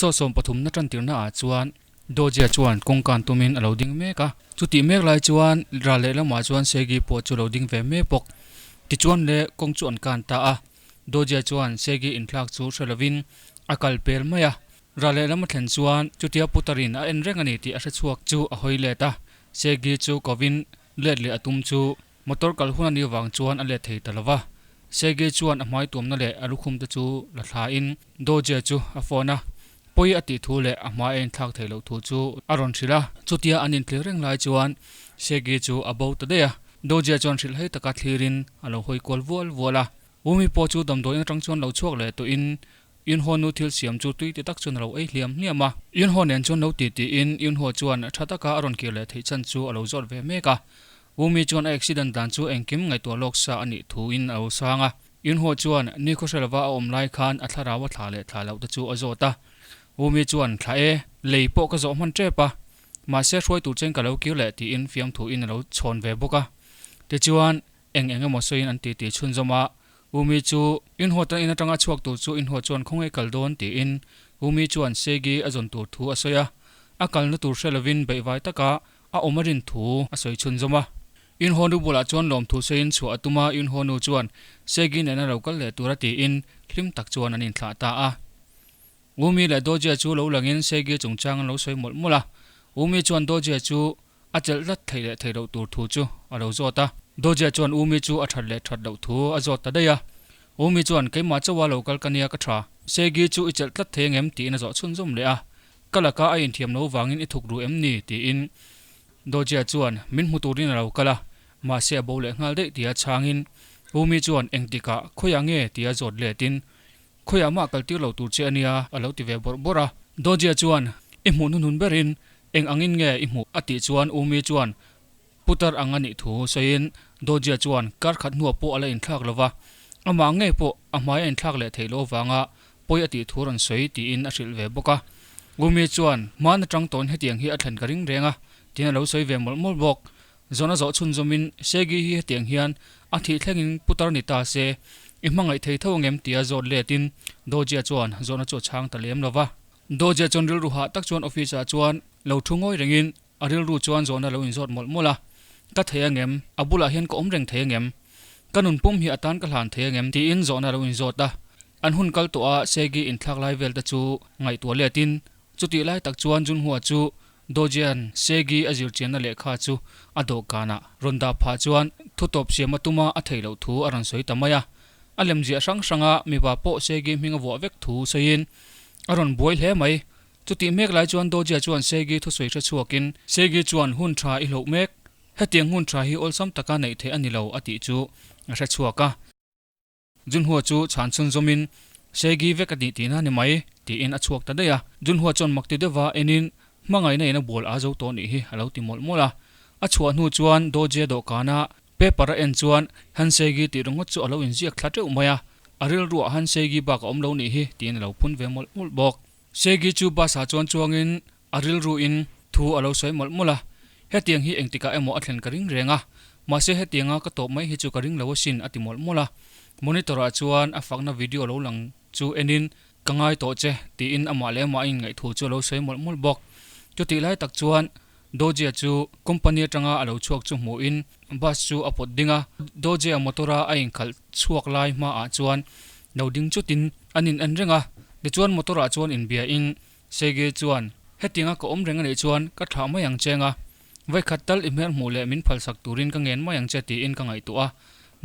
Episode 13 na tantirna ah chuan Dojia chuan kawngkan tumin a lo ding mek a. Chutih mek lai chuan ral lehlamah chuan Segi pawh chu lo ding ve mek bawk. Tichuan le kawng chu an kan ta a. Dojia chuan Segi inthlak chu hre lovin a kal pel mai a. Ral lehlam a thlen chuan chutia Putarin a en reng a ni tih a hre chhuak chu a hawi let a. Segi chu kovin let leh a tum chu Motor kal hun a nih vang chuan a let thei ta lo va. Sergei chuan a hmai tuamna leh a lukhum te chu la thlain Doje chu a phone a, pawi a tih thu leh a hmai a inthlak theih loh thu chu a rawn hrilh a. Chutia an inthlir reng lai chuan Sergei chu a bo ta daih a. Doje chuan hrilh hei taka thlirin a lo hawi kual vual vual a. Umi pawh chu damdawiin atang chuan lo chhuak leh tawhin Yunho nu thil siam chu tui ti tak chuan a lo ei hliam hliam a. Yunho nen chuan lo ti tiin Yunho chuan tha taka a rawn kir leh theih chhan chu a lo zawt ve mek a. Umi chuan a accident dan chu engkim ngaihtuah lawk sa a nih thuin a lo sang a. Yunho chuan ni khaw hre lova a awm lai khan a thlarau a thla leh thla loh te chu a zawt a. Umi chuan thla e, lei pawh ka zawh hman tep a, mahse hruai tur chen ka lo kir leh tiin fiamthuin a lo chhawn ve bawk a. Tichuan Eng eng emaw sawiin an titi chhunzawm a, Umi chu Inhaw tan in atanga chhuak tur chu Inhaw chuan khawngaih kal dawn tiin Umi chuan Segi a zawn tur thu a sawi a, a kalna tur hre lovin beihvai taka a awm a rin thu a sawi chhunzawm a. Inhaw nu bulah chuan lawmthu sawiin chhuah a tum a, Inhaw nu chuan Segi nena lo kal leh tura tiin hlim tak chuan an inthlah ta a. Umi leh Dojia chu lo langin Segi chungchang an lo sawi mawlh mawlh a, Umi chuan Dojia chu A chelh tlat theih leh theih loh tur thu chu a lo zawt a. Dojia chuan Umi chu a that leh that loh thu a zawt ta daih a. Umi chuan, Keimah chauha lo kal ka nia ka tha. Segi chu i chelh tlat thei angem? tiin a zawh chhunzawm leh a. Ka laka a inthiam lo vangin i thuk ru em ni? tiin Dojia chuan, Min hmu turin a lo kal a, mahse a bo leh nghal daih tia chhangin Umi chuan, Engtikah, khawiah nge? tia zawt letin Khawiah mah kal tir lo tur che a nia, a lo ti ve bawrh bawrh a. Dojia chuan, I hmuh hnuhnun berin eng angin nge i hmuh? a tih chuan Umi chuan putar ang a nih thu sawiin Dojia chuan kar khat hnuah pawh a la inthlak lo va, amah ngei pawh a hmai a inthlak leh theih loh avanga pawi a tih thu rawn sawi tiin a hrilh ve bawk a. Umi chuan, Hmaan atang tawn hetiang hi a thlen ka ring reng a, tiin a lo sawi ve mawlh mawlh bawk. Zawn a zawh chhunzawmin Segi hi hetiang hian a thih thlengin putar ni ta se, i hmangaih thei tho angem tia zawt letin Dojia chuan zawhna chu a chhang ta lem lo va. Dojia chuan rilru hah tak chuan office ah chuan lo thu ngawi rengin a rilru chuan zawhna lo inzawt mawlh mawlh a, Ka thei angem? A bulah hian ka awm reng thei angem? Ka nun pum hi a tan ka hlan thei angem? tiin zawhna lo inzawt a. An hun kal tawh a Segi inthlak lai vel te chu ngaihtuah letin chutih lai tak chuan Junhua chu Dojian Segi a zirchianna lehkha chu a dawhkanah rawn dah phah chuan thutawp siam a tuma a theih loh thu a rawn sawi ta mai a. A lemziah hrang hranga mipa pawh Segi hming a vuah vek thu sawiin a rawn buai hle mai. Chutih mek lai chuan Dojia chuan Segi thusawi hre chhuakin Segi chuan hun tha i hloh mek, hetiang hun tha hi awlsam taka neih theih a ni lo a tih chu a hre chhuak a. Junhua chu chhan chhunzawmin, Segi vek a nih tihna ni mai, tiin a chhuak ta daih a. Junhua chuan makti deuha enin, Hmangaihna in a bual a zo tawh nih hi a lo ti mawlh mawlh a. A chhuah hnu chuan Dojia dawhkana paper a en chuan Han Segi tih ringawt chu a lo inziak thla teuh mai a. A rilruah Han Segi bak a awm lo nih hi, tiin a lo phun ve mawlh mawlh bawk. Segi chu bus ah chuan chuangin a rilruin thu a lo sawi mawlh mawlh a, Hetiang hi engtikah emaw a thlen ka ring reng a, mahse hetianga ka tawp mai hi chu ka ring lo asin a ti mawlh mawlh a. Monitor ah chuan a fakna video lo lang chu enin Ka ngai tawh che tiin amah leh amah a inngaih thu chu a lo sawi mawlh mawlh bawk. Chutih lai tak chuan Dojia chu company atanga a lo chhuak chu hmuhin bus chu a pawt ding a, Dojia motor a a inkhalh chhuak lai hmaah chuan lo ding chutin an in en reng a, tichuan motor ah chuan inbia in Sergei chuan hetianga ka awm reng a nih chuan ka thlah mai ang che nga, vaikhat tal i hmel hmuh leh min phalsak turin ka ngen mai ang che tiin ka ngaihtuah a,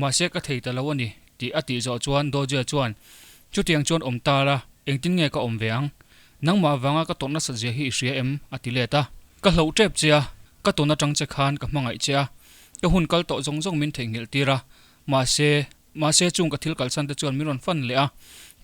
mahse ka thei ta lo a ni tih a tih zawh chuan Dojia chuan chutiang chuan awm ta la, engtin nge ka awm ve ang? Nangmah vanga ka tawrh nasat zia hi i hria em? a ti let a. Ka hloh tep che a, ka tawn atang che khan ka hmangaih che a, ka hun kal tawh zawng zawng min theihnghilh tir a, mahse, mahse chung ka thil kalsan te chuan min rawn fan leh a,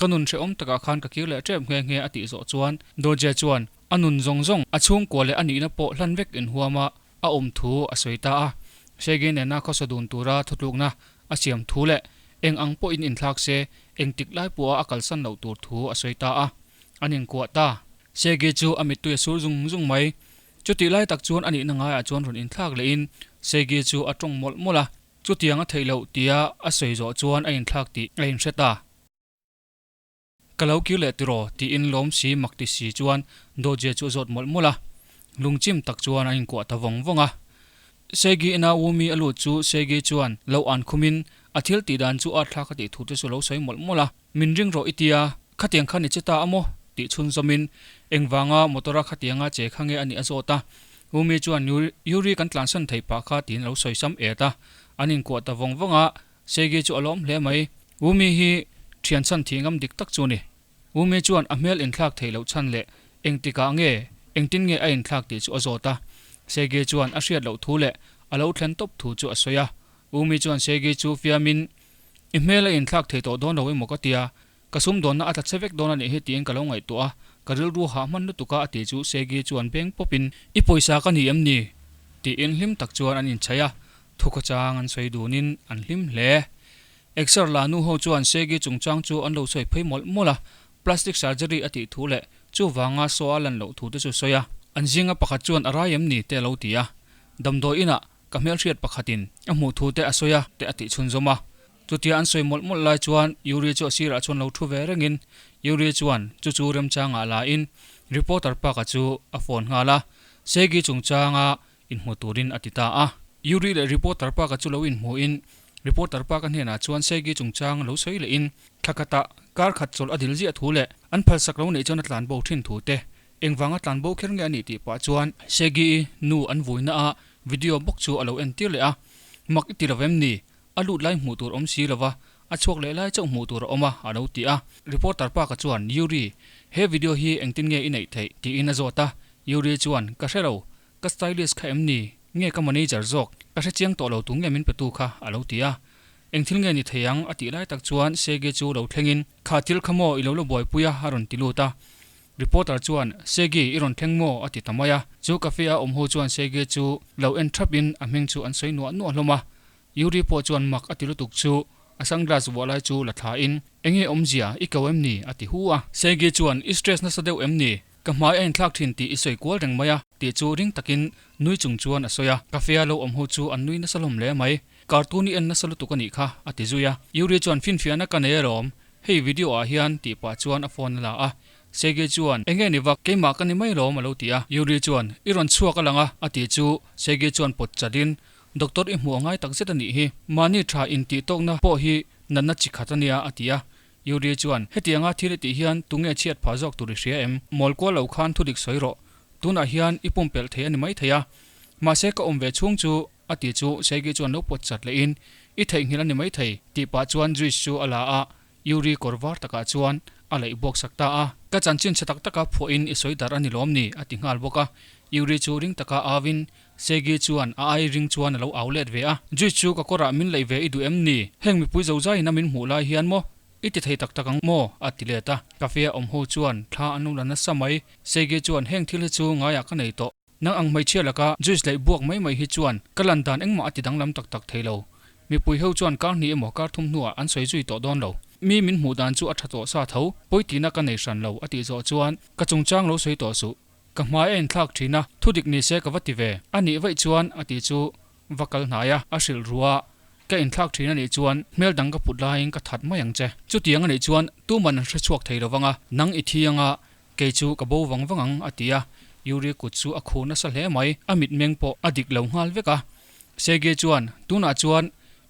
ka nun hrehawm takah khan ka kir leh tep nghe nghe a tih zawh chuan Dawrje chuan a nun zawng zawng, a chhungkua leh a nihna pawh hlan vek inhuam a, a awm thu a sawi ta a. Sergei nena khawsa dun tura thutlukna a siam thu leh eng ang pawhin inthlak se, engtik lai pawha a kalsan loh tur thu a sawi ta a, an inkuah ta. Sergei chu a mittui a sur zung zung mai. Chutih lai tak chuan a nihna ngaiah chuan rawn inthlak lehin Sergei chu a tawng mawlh mawlh a, chutiang a theih loh tia a sawi zawh chuan a inthlak tih a inhre ta. Ka lo kir leh tiraw? tiin lawm si mak ti si chuan Dawjia chu a zawt mawlh mawlh a. Lungchim tak chuan an inkuah ta vawng vawng a. Segi ina Wumi a lut chu Segi chuan lo an khumin a thil tih dan chu a thlak a tih thu te chu lo sawi mawlh mawlh a. Min ring rawh i tia, khatiang khan i che ta a maw? tih chhunzawmin engvanga motor-a khatianga che kha nge a nih a zawt a. Wumi chuan Yuri kan tlansan theih pah kha tiin a lo sawi sam et a. An inkuah ta vawng vawng a, Segi chu a lawm hle mai. Wumi hi thian chhan thih ngam dik tak chu a ni. Wumi chuan a hmel inthlak theih loh chhan leh engtikah nge, engtin nge a inthlak tih chu a zawt a. Segi chuan a hriat loh thu leh a lo thlen tawp thu chu a sawi a. Wumi chuan Segi chu fiamin, I hmel a inthlak thei tawh dawn lo emaw ka tia, ka sumdawnna a tla che vek dawn a nih hi tiin ka lo ngaihtuah a, ka rilru hah hman lutuk a a ti chu Segi chuan beng pawpin, I pawisa ka ni em ni? tiin hlim tak chuan an inchhaih a. Thukhawchang an sawi dunin an hlim hle. Exer la nu ho chuan Segi chungchang chu an lo sawi phei mawlh mawlh a, plastic surgery a tih thu leh chuvanga saw a lan loh thu te chu sawi a. An zinga pakhat chuan a rai em ni te a lo ti a, damdawi inah ka hmelhriat pakhatin a hmuh thu te a sawi a te a tih chhunzawm a. Chutia an sawi mawlh mawlh lai chuan Yuri chu a sirah chuan lo thu ve rengin Yuri chuan chu chu remchangah la in reporter Park-a chu a phone nghal a, Segi chungchanga inhmu turin a ti ta a. Yuri leh reporter pa ka chu lo inhmuhin reporter pa ka hnenah chuan Segi chungchang lo sawi lehin thla khatah kar khat chawlh a dil ziah thu leh an phalsak lo neih chuan a tlan bo thin thu te engvanga tlan bo kher nge a nih tih pah chuan Segi nu an vuina a video bawk chu a lo entir leh a. Mak i ti lo em ni? A lut lai hmuh tur awm si lova a chhuak leh lai chauh hmuh tur a awm a a lo ti a. Reporter pa ka chuan Yuri, he video hi engtin nge i neih theih? tiin a zawt a. Yuri chuan Ka hre lo, Ka stylist kha em ni? Nge ka manager zawk? Ka hre chiang tawh lo tu nge min pe tu kha? A lo ti a. Eng thil nge ni thei ang? A tih lai tak chuan Sege chu lo thlengin, Kha thil kha maw i lo la buaipui a? A rawn ti lut a. Reporter chuan, Sege, i rawn thleng maw? A ti ta mai a. Chu cafe a awm ho chuan Sege chu lo en thap in a hming chu an sawi nuah nuah hlawm a. Yuri pawh chuan mak a ti lutuk chu a sunglass vuah lai chu la thla in, Enge awmzia, i ko em ni? A ti hu a. Sege chuan, I stress nasa deuh em ni? Ka hmai a inthlak thin tih i sawi kual reng mai a, tih chu ring takin nui chung chuan a sawi a. Cafe a lo awm ho chu an nui nasa hlawm hle mai. Cartoon i en nasa lutuk a nih kha, a ti zui a. Yuri chuan finfiahna ka nei alawm, hei video ah hian tih pah chuan a phone a la a. Sergei chuan, Enge ni vak, keimah ka ni mai alawm a lo ti a. Yuri chuan, I rawn chhuak a lang a, a tih chu Sergei chuan pawt chalin, Doctor i hmuh a ngai tak zet a nih hi, mahni tha intih tawkna pawh hi natna chi khat a nia, a ti a. Yuri chuan, Hetianga thil i tih hian tunge chhiat phah zawk tur i hria em? Mawl kual lo khan thudik sawi rawh. Tunah hian i pumpelh thei a ni mai thei a. Mahse ka awm ve chhung chu, a ti chu Segi chuan lo pawt chat lehin, I theihnghilh a ni mai thei, tih pah chuan juice chu a la a, Yuri kawr var takah chuan a laih buak sak ta a. Ka chanchin chhe tak taka phuahin i sawi darh a ni lawm ni? a ti nghal bawk a. Yuri chu ring taka auin Segi chuan a ai ring chuan a lo au let ve a. Juice chu ka kawrah min laih ve i duh em ni? Heng mipui zo zaiin a min hmuh lai hian maw? I ti thei tak tak ang maw? a ti let a. Cafe a awm ho chuan thla an lo la nasa mai. Segi chuan heng thil hi chu ngaiah ka nei tawh. Nang ang hmeichhia laka juice laih buak mai mai hi chuan ka lan dan engmah a ti danglam tak tak thei lo. Mipui ho chuan kar hnih emaw kar thum hnuah an sawi zui tawh dawn lo. Mi min hmuh dan chu a tha tawh sa tho. Pawitina ka nei hran lo a tih zawh chuan ka chungchang lo sawi tawh suh. Ka hmai a inthlak thin a, thudik ni se ka va ti ve. A nih vaih chuan a tih chu va kal hnai a, a hrilh ru a, ka inthlak thin a nih chuan hmel dang ka put laiin ka that mai ang che. Chutiang a nih chuan tuman an hre chhuak thei lovang a, nang i thi anga kei chu ka bo vang vang ang a ti a, Yuri kut chu a khur nasa hle mai, a mitmeng pawh a dik lo nghal vek a. Sergei chuan, Tunah chuan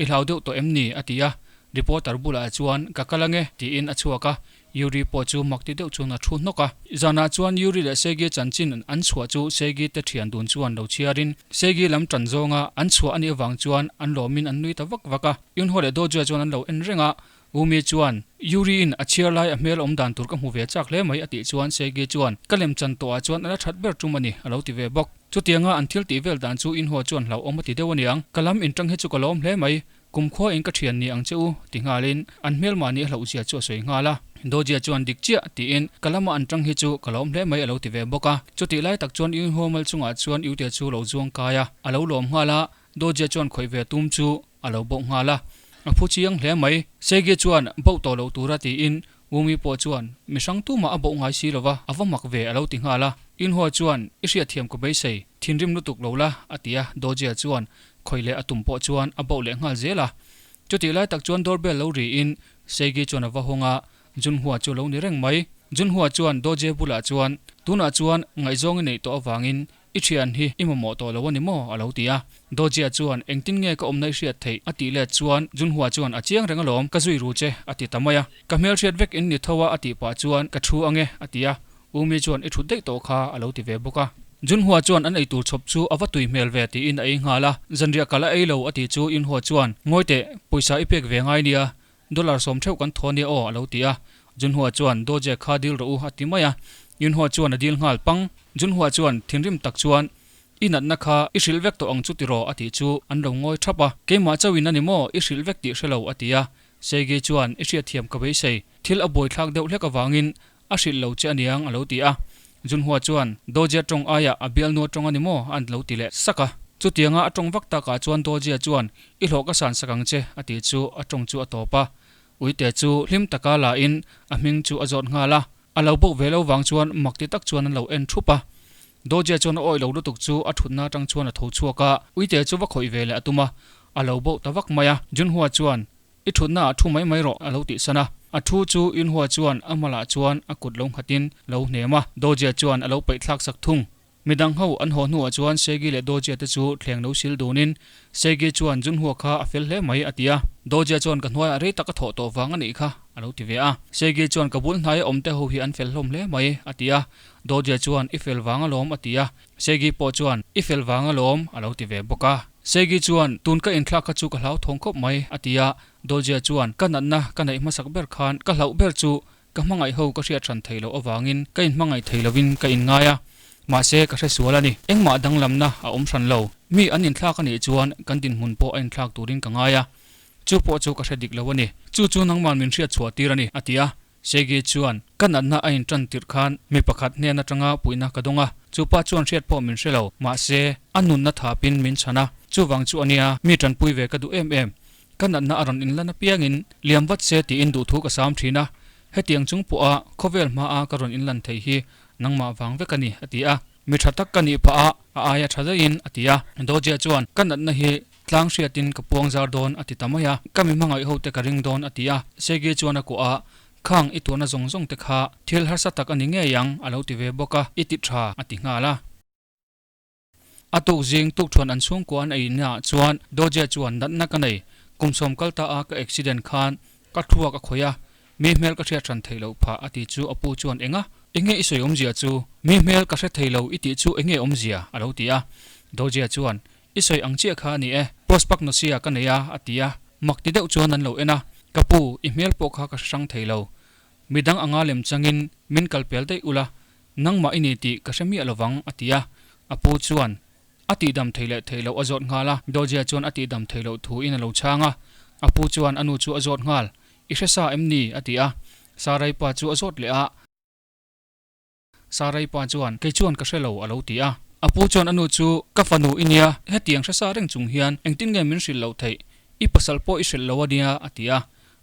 i hlau deuh tawh em ni? a ti a, reporter bulah chuan ka kal ange tiin a chhuak a, Yuri pawh chu mak ti deuh chuan a thu hnawk a. Zanah chuan Yuri leh Sergei chanchin an chhuah chu Sergei te thian dun chuan lo chhiarin Sergei lam tan zawnga an chhuah a nih avang chuan an lawmin an nui ta vak vak a. Yunho leh Dojoa chuan an lo en reng a, Umi chuan, Yuri in a chhiar lai a hmel awm dan tur ka hmu ve chak hle mai a tih chuan Sergei chuan, Ka lem chan tawhah chuan a la that ber tum a ni a lo ti ve bawk. Chutianga an thil tih vel dan chu Yunho chuan hlauhawm a ti deuh a niang. Ka lam inṭang hi chu ka lawm hle mai. Kumkhua in ka thian ni ang che u, ti nghalin an hmelmah nih a hlauh zia chu a sawi nghal a. Dawjia chuan dik chiah tiin ka lama an tang hi chu ka lawm hle mai a lo ti ve bawk a. Chutih lai tak chuan Yunho mal chungah chuan Yute chu lo zuang kai a, a lo lawm nghal a, Dawjia chuan khawih ve tum chu a lo bauh nghal a. A phu chiang hle mai. Segi chuan bauh tawh loh tura tiin Wumi pawh chuan mi hrang tumah a bauh ngai si lova, a va mak ve a lo ti nghal a. Yunho chuan i hriatthiam ka beisei, thinrim lutuk lo la a ti a, Dawjia chuan Khawih leh a tum pawh chuan a bauh leh nghal zel a. Chutih lai tak chuan doorbell lo riin Seigi chuan a va hawng a, Junhua chu a lo ni reng mai. Junhua chuan Doje bulah chuan, Tunah chuan ngaihzawng i neih tawh avangin i thian hi i mamawh tawh lo a ni maw? a lo ti a. Dojia chuan, Engtin nge ka awmna i hriat theih? a tih let chuan Junhua chuan, A chiang reng alawm, ka zui ru che, a ti ta mai a. Ka hmelhriat vek in ni tho a a tih pah chuan, Ka thu ange, a ti a. Umi chuan, I thut daih tawh kha, a lo ti ve bawk a. Junhua chuan an eitur chhawp chu a va tui hmel ve tiin a ei nghal a. Zanriah kal a ei lo, a ti chu Yunhua chuan, Ngawi teh, pawisa i pek ve ngai nia, Dollar sawm theuh kan thaw nia aw, a lo ti a. Junhua chuan, Doje kha dil rawh u, a ti mai a. Yunhua chuan a dil nghal pang. Junhua chuan thinrim tak chuan, I natna kha i hrilh vek tawh ang chu tiraw, a tih chu an lo ngawi thap a. Keimah chauhin a ni maw, i hrilh vek tih hre lo, a ti a. Seigi chuan, I hriatthiam ka beisei, thil a buaithlak deuh hlek avangin a hrilh lo che aniang, a lo ti a. Junhua chuan, Dojia tawng aiah a bialnu atawng a ni maw? a lo ti leh sak a. Chutianga a tawng vak takah chuan Dojia chuan, I hlawh ka san sak ang che, a ti chu a tawng chu a tawp a. Uite chu hlim taka la in a hming chu a zawt nghal a. A lo bawk ve lo vang chuan mak ti tak chuan an lo en thup a. Dojia chuan a awih lo lutuk chu a thutna atang chuan a tho chhuak a, Uite chu va khawih ve leh a tum a. A lo bawk ta vak mai a. Junhua chuan, I thutna ah thu mai mai rawh, a lo tih san a. A thu chu Yunhua chuan a hmalah chuan a kut lo nghatin lo hnem a, Dojia chuan a lo peih thlak sak thung. Midang ho an haw hnuah chuan Segi leh Dojia te chu thleng lo sil dunin Segi chuan Junhua kha a fel hle mai a ti a. Dojia chuan ka hnuaiah rei tak a thawh tawh vang a nih kha a lo ti ve a. Segi chuan ka bul hnaia awm te ho hi an fel hlawm hle mai a ti a. Dojia chuan i fel vang alawm a ti a. Segi pawh chuan i fel vang alawm a lo ti ve bawk a. Segi chuan, Tun ka inthlak kha chu ka hlauthawng khawp mai, a ti a. Dojia chuan, Ka natna ka neih hmasak ber khan ka hlauh ber chu ka hmangaih ho ka hriat hran thei loh avangin ka inhmangaih thei lovin ka inngai a. Mahse, ka hre sual a ni. Engmah danglamna a awm hran lo. Mi an inthlak a nih chuan kan dinhmun pawh a inthlak turin ka ngai a. Chu pawh chu ka hre dik lo a ni. Chu chu nangman min hriat chhuah tir a ni, a ti a. Segi chuan, Ka natna a inṭan tirh khan mi pakhat hnen aṭanga puihna ka dawng a, chu pa chuan hriat pawh min hre lo, mahse, a nunna thapin min chhan a, chuvang chu a nia, mi ṭanpui ve ka duh em em. Ka natna a rawn inlan apiangin liam vat se tiin duhthu ka sam ṭhin a, hetiang chung pawha khawvel hmaa ka rawn inlan thei hi nangmah vang vek a ni, a ti a. Mi ṭha tak ka nih phah a, a aia ṭha daihin, a ti a. Dojia chuan, Ka natna hi Tlang hriatin ka puang zar dawn a ti ta mai a, ka mi hmangaih ho te ka ring dawn a ti a, Segi chuan a kuah a, Khang i tuahna zawng zawng te kha thil harsa tak a ni ngei ang a lo ti ve bawk a, i ti tha a ti nghal a. A tuk zing tukṭhuan an chhungkua an ei naah chuan Dojia chuan natna ka nei, kum sawm kal ta a ka accident khan ka thluak a khawih a, mi hmel ka hriat hran theih loh phah a ti chu a pu chuan eng a, enge i sawi awmzia chu, mi hmel ka hre thei lo i tih chu enge awmzia a lo ti a, Dojia chuan I sawi ang chiah kha a ni e, post pak nasia ka nei a, a ti a. Mak ti deuh chuan an lo en a, Ka pu, i hmel pawh kha ka hre hrang thei lo. Midang anga lem changin min kal pel daih ula, nangmah i ni tih ka hre miah lovang, a ti a. A pu chuan a tihdam thei leh thei loh a zawt nghal a, Dojia chuan a tihdam thei loh thu in a lo chhang a. A pu chuan a nu chu a zawt nghal, I hre sa em ni? a ti a. Sarai pa chu a zawt leh a. Sarai pa chuan, Kei chuan ka hre lo, a lo ti a. A pu chuan a nu chu, Ka fanu i nia, hetiang hre sa reng chung hian engtin nge min hrilh loh theih? I pasal pawh i hrilh lo a nia, a ti a.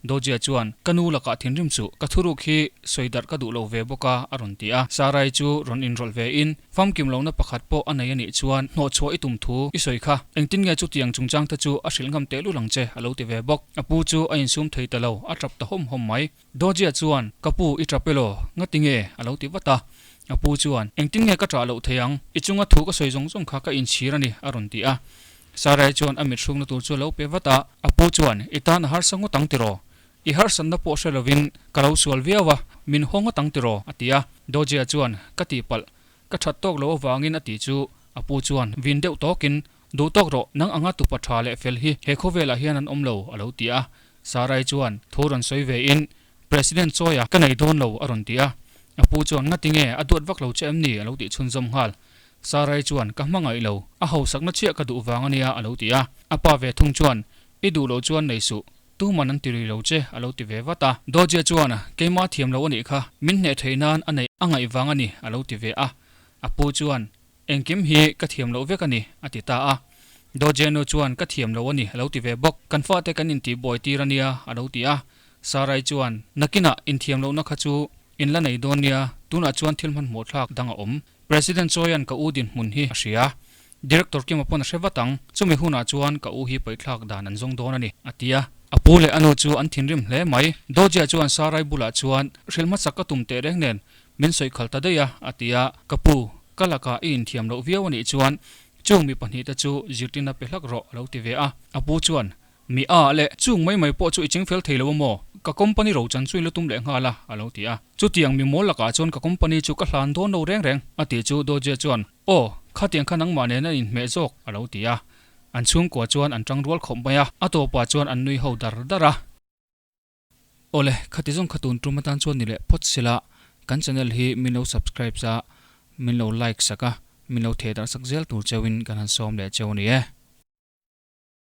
Dojia chuan, Ka nu lakah thinrim suh, ka thuruk hi sawi darh ka duh lo ve bawk a, a rawn ti a. Sarai chu rawn inrawlh ve in, Famkim lohna pakhat pawh a nei a nih chuan hnawhchhuah i tum thu i sawi kha. Engtin nge chutiang chungchang te chu a hrilh ngam tehlul ang che, a lo ti ve bawk. A pu chu a insum thei ta lo, a tap ta hawm hawm mai. Dawjia chuan, Ka pu, i ṭap elaw? Ngati nge? a lo ti vat a. A pu chuan, Engtin nge ka ṭah loh thei ang? I chunga thu ka sawi zawng zawng kha ka inchhir a ni, a rawn ti a. Sarai chuan a mit hrukna tur chu a lo pe vat a. A pu chuan, I tan a harsa ngawt ang tiraw? I harsatna pawh hre lovin ka lo sual viau a, min haw ngawt ang tiraw? a ti a. Dawjia chuan, Ka tihpalh, ka ṭhat tawk lo avangin a ti chu a pu chuan vin deuh tawkin, Duh tawk rawh, nang anga tupa ṭha leh fel hi he khawvelah hian an awm lo, a lo ti a. Sarai chuan thu rawn sawi ve in, President Chawia ka nei dawn lo, a rawn ti a. A pu chuan, Ngati nge, a duat vak lo che em ni? a lo tih chhunzawm nghal. Sarai chuan, Ka hmangaih lo, a hausakna chiah ka duh vang a nia, a lo ti a. A pa ve thung chuan, I duh loh chuan nei suh, tuman an ti rui lo che, a lo ti ve vat a. Dawjia chuan, Keimah thiam lo a nih kha, min hneh theih nan a neih a ngaih vang a ni, a lo ti ve a. A pu chuan, Engkim hi ka thiam loh vek a ni, a ti ta a. Dawjenu chuan ka thiam lo a ni, a lo ti ve bawk. Kan fate kan intihbuai tir a nia, a lo ti a. Sarai chuan, Nakinah inthiam lohna kha chu in la nei dawn nia, tunah chuan thil hmanhmawh thlak dang a awm. President Chawian ka u dinhmun hi a hria. Director Kima pawn a hre vat ang, chumi hunah chuan ka u hi paihthlak dan an zawng dawn a ni, a ti a. A pu leh a nu chu an thinrim hle mai. Dawjia chuan Sarai bulah chuan, Hrilh hmasak ka tum teh reng nen, min sawi khal ta daih a, a ti a. Ka pu, ka lakah i inthiam loh viau a nih chuan chung mi pahnihte chu zirtirna pe hlak rawh, a lo ti ve a. A pu chuan, Mi a leh chung mai mai pawh chu i ching fel thei lo a maw? Ka company ro chan chu i la tum leh nghal a, a lo ti a. Chutiang mi mawl lakah chuan ka company chu ka hlan dawn lo reng reng, a tih chu Dawjia chuan, Aw, khatiang kha nangmah nen a inhmeh zawk, a lo ti a. An chhungkua chuan an tang rual khawp mai a, a tawpah chuan an nui ho dar dar a. Awle, khati zawng kha tun tum atan chuan ni leh phawt sela, kan channel hi min lo subscribe a, min lo like sak a, min lo theh darh sak zel tur cheuhin kan han sawm leh cheu a ni e.